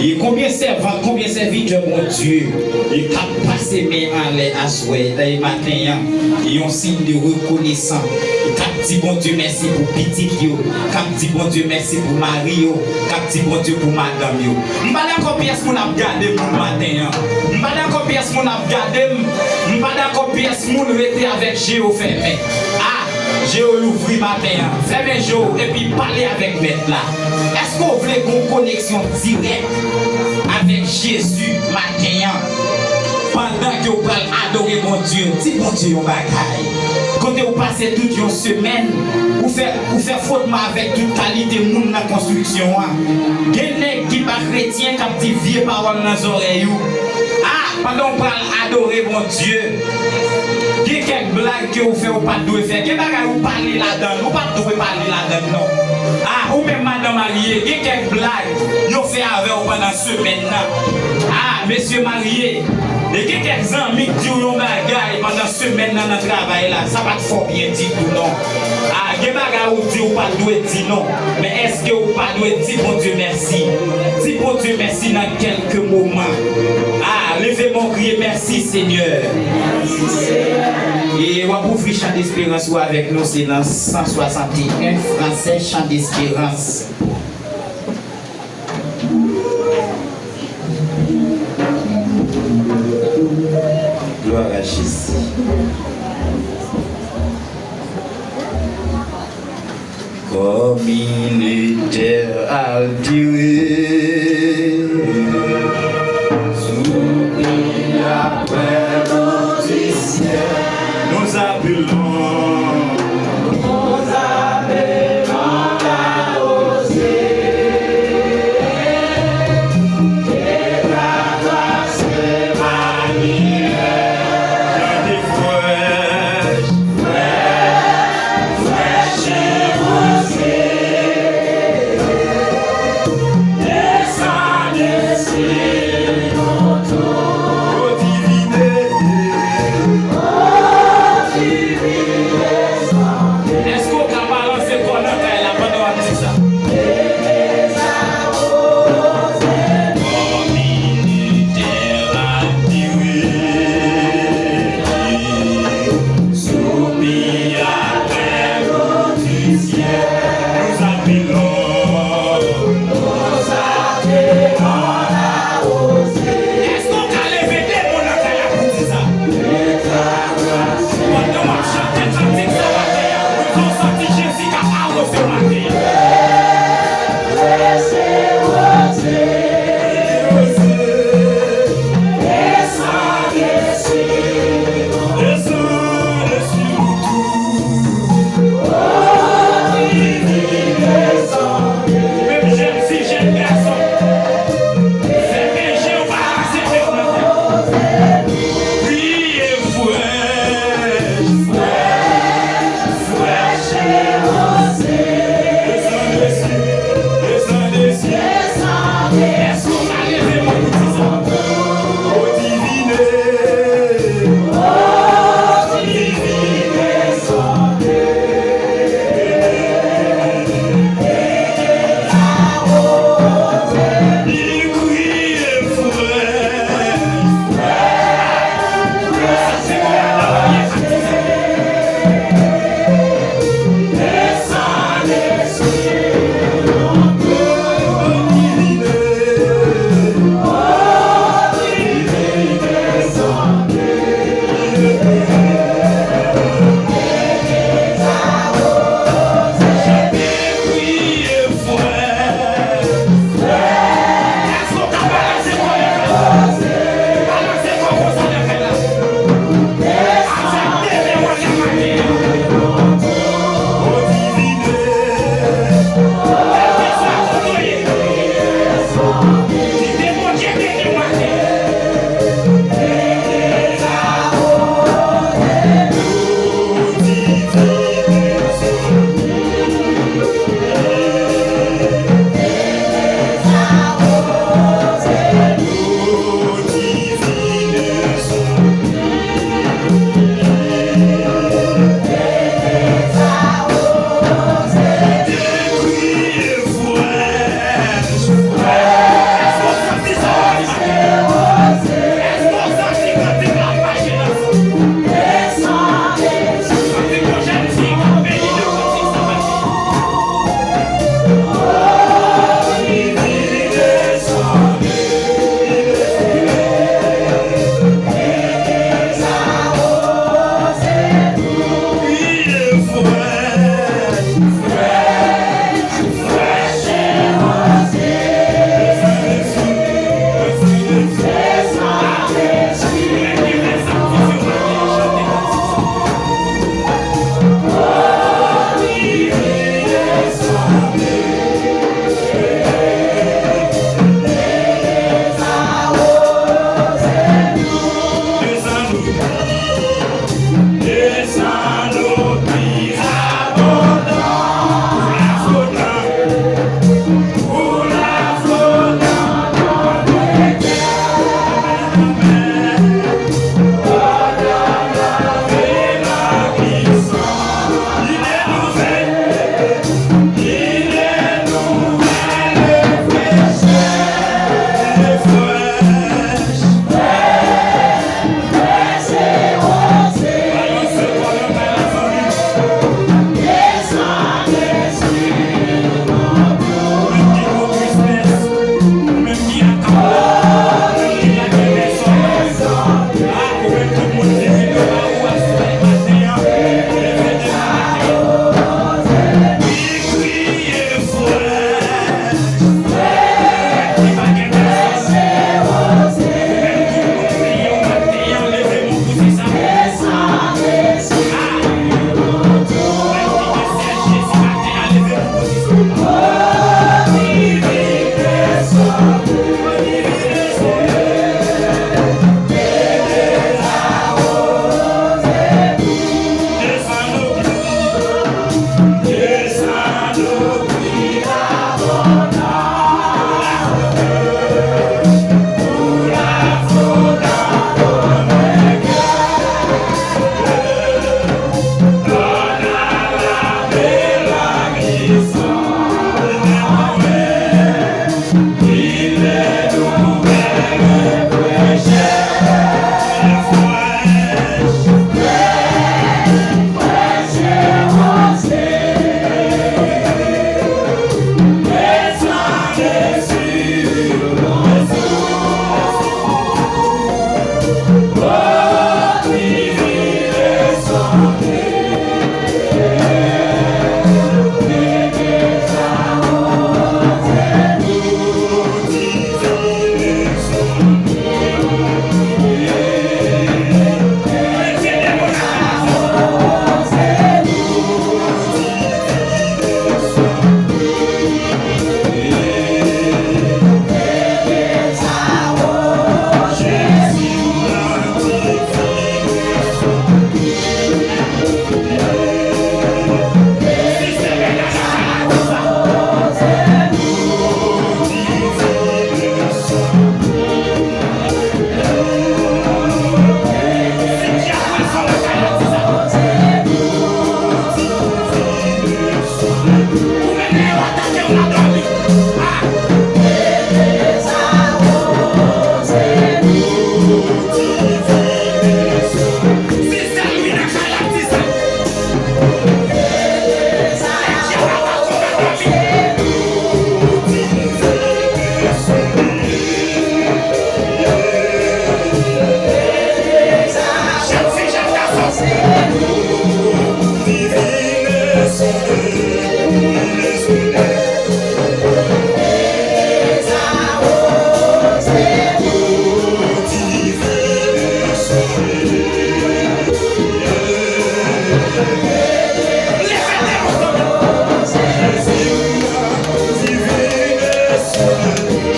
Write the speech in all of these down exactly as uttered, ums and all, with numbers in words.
E konbyen sèvant, konbyen sèvitè Bondye e k ap pase men anlè aswè e maten an, e yon siy de rekonesan, e k ap di Bondye mèsi pou pitit yo, k ap di Bondye mèsi pou mari yo, k ap di Bondye pou madanm yo. M pa dakò pyès moun ap gade m maten an. M pa dakò pyès moun ap gade m. M pa dakò pyès moun rete avèk je yo fèmen. A, je yo louvri maten an. Fèmen je w epi pale avèk Mèt la. Èske w vle gen yon koneksyon dirèk avèk Jezi maten an? Pandan ke w pral adore Bondye, di Bondye yon bagay. Kote w pase tout yon semèn, ou fè, ou fè fwotman avèk tout kalite moun nan konstriksyon an. Gen nèg ki pa kretyen k ap di vye pawòl nan zòrèy ou. A, pandan w pral adore Bondye, gen kèk blag ke ou fè ou pa t dwe fè. Gen bagay ou pale ladan l, ou pa t dwe pale ladan l non. A, ou menm madan marye, gen kèk blag yo fè avè w pandan semèn nan. A, mesye marye, e gen kèk zanmi k di w yon bagay pandan semèn nan nan travay la, sa pa t fè w byen ditou non. A, gen bagay ou di ou pa t dwe di non. Men èske ou pa dwe di Bondye mèsi? Di Bondye mèsi nan kèlke moman. A, leve men w kriye, mèsi Senyè. E w ap ouvri Chan Desperans ou avèk nou, se nan san swasanteyen fransè, Chan Desperans. Gloire à Jésus. Kòm initè altire, soupli apre nou di syèl. Nous appelons, nous appelons la rosée. Chante frèch, frèch, frèch e rosée. Desann, desann, o divine. Èske w ka balanse kò nan kay la pandan w ap di sa? Kòm initè altire, soupli apre nou di syèl. Nous appelons, nous appelons la rosée. Èske w ka leve de men w nan kay la pou di sa? Pandan w ap chante kantik sa maten an, nou santi Jezi k ap awoze w maten an. Menm jèn fi, jèn gason.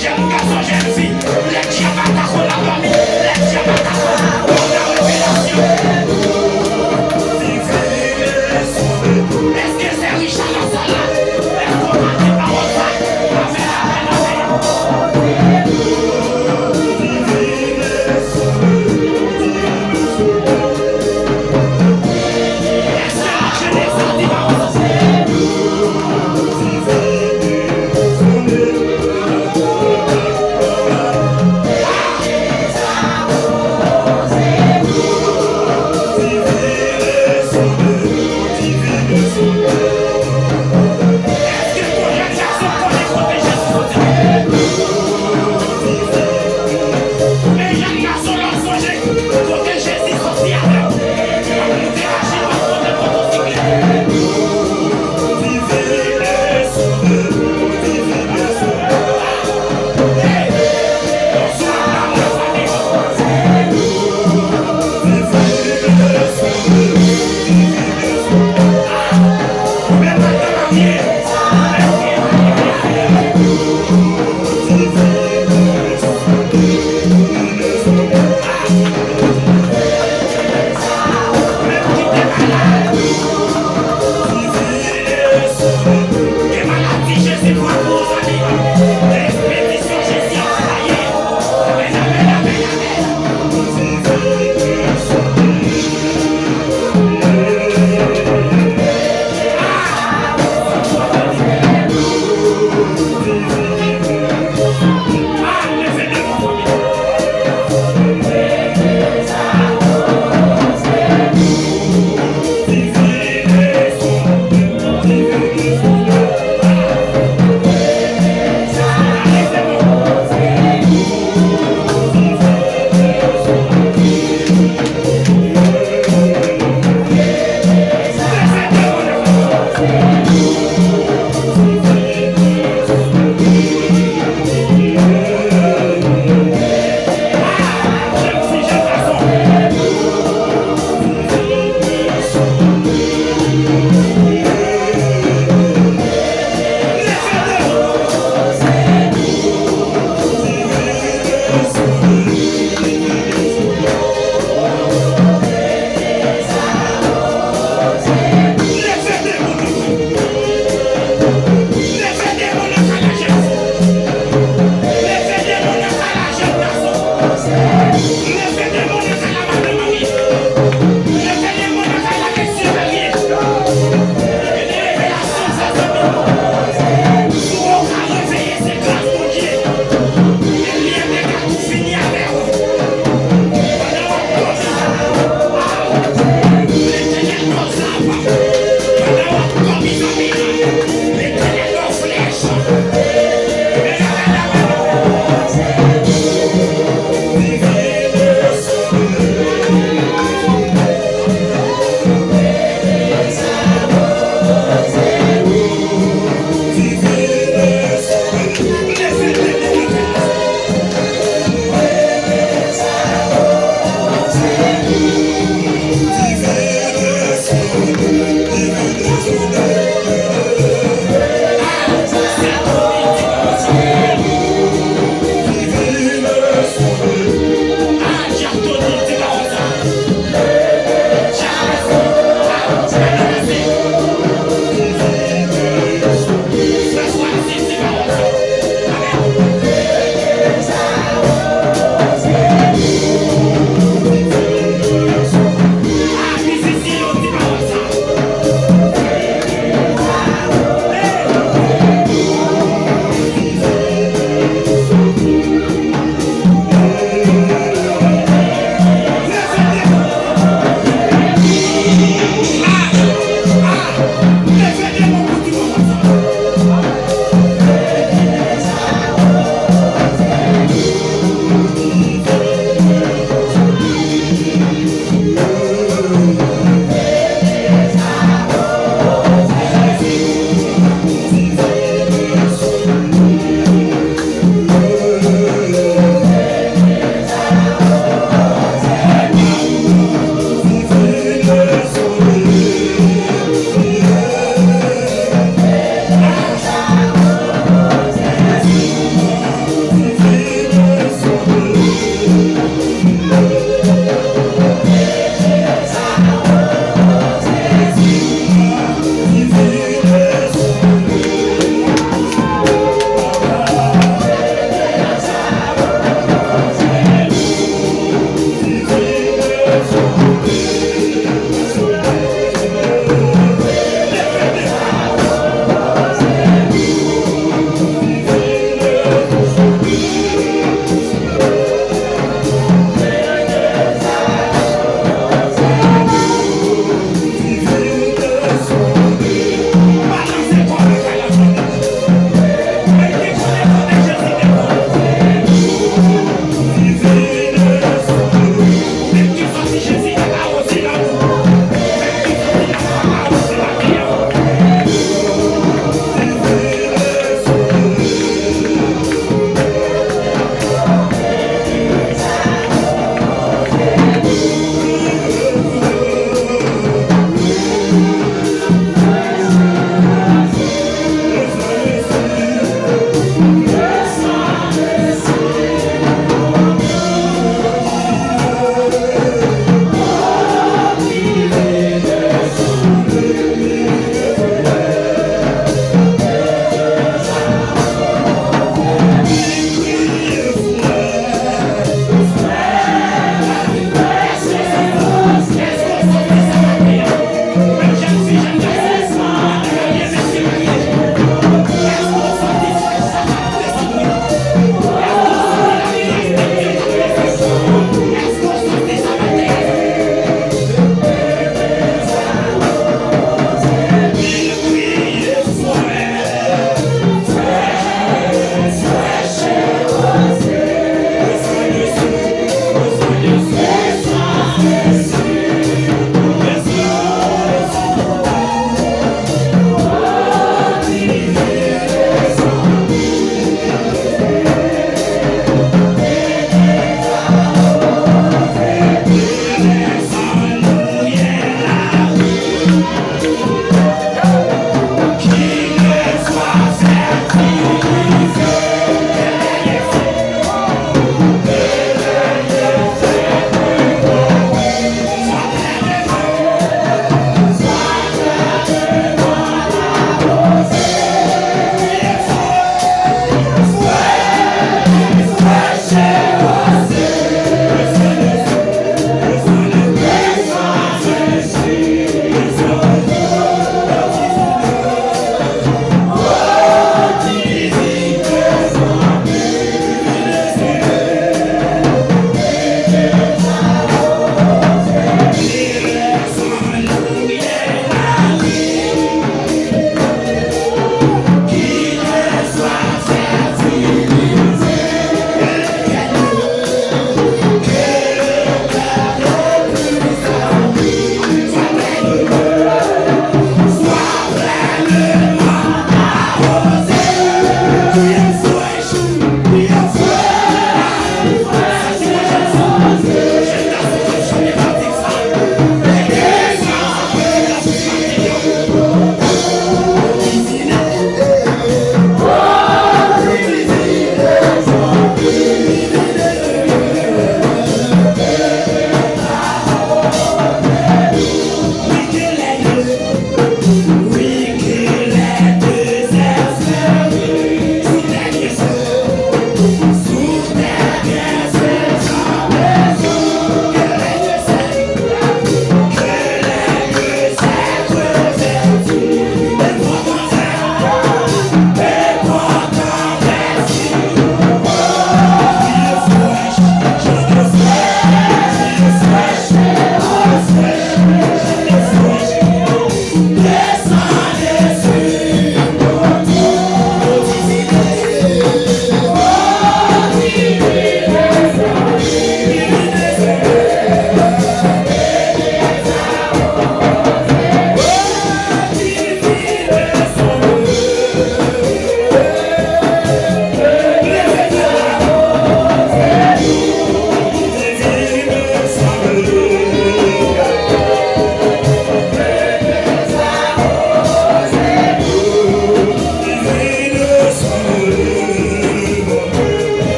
Jèn gason, jèn fi, lè dyab atake w, lafanmi, lè dyab atake w, w ap nan revelasyon. Èske se Richard Lasal la? Èske w ka di pawòl sa? Amèn, amèn, amèn.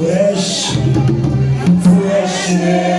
Fresh, fresh.